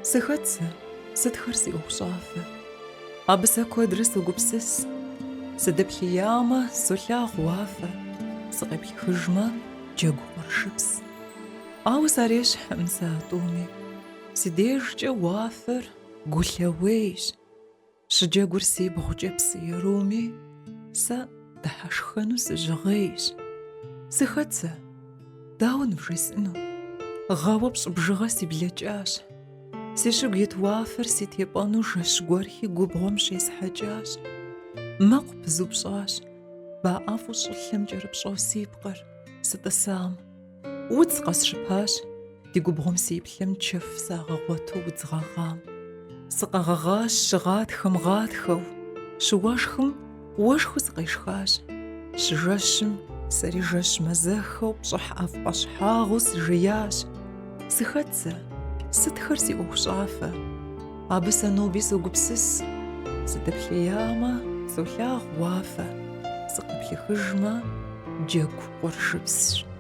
Сыхэт сэ, сытхэр си ӏуэхущӏафэ? Абы сэ куэдрэ согупсыс. Сыдэплъеямэ, солъагъу уафэ, сыкъеплъыхыжмэ, джэгу къуршыпс. Ауэ сарещхькъым сэ а тӏуми. Си дежкӏэ уафэр гулъэуейщ. Щыджэгур сибгъукӏэ псы еруми, сэ дыхьэшхэну сыжьыгъейщ. Сыхэт сэ? Дауэ нывжесӏэну? Гъэуэ пщӏы бжыгъэ си блэкӏащ. Си щыгу ит уафэр си тепӏэну жэщ гуэрхи губгъуэм щесхьэкӏащ. Мэкъу пызупщӏащ, ба ӏэфӏу щӏылъэм кӏэрыпщӏэу си пкъыр, сытӏысам. Удз къэсщыпащ, ди губгъуэм сиплъэм чэф сагъэгъуэту удз гъэгъам. Сыкъэгъэгъащ щыгъатхэм гъатхэу, щыуэшхым уэшхыу сыкъешхащ. Щыжэщым сэри жэщ мазэххэу пщӏыхь ӏэфӏ пӏэщхьагъыу сыжеящ. Сыхэт сэ? Сытхэр си ӏуэхущӏафэ? Абы сэ ноби согупсыс. Сыдэплъеямэ, солъагъу уафэ, сыкъеплъыхыжмэ, джэгу къуршыпсщ.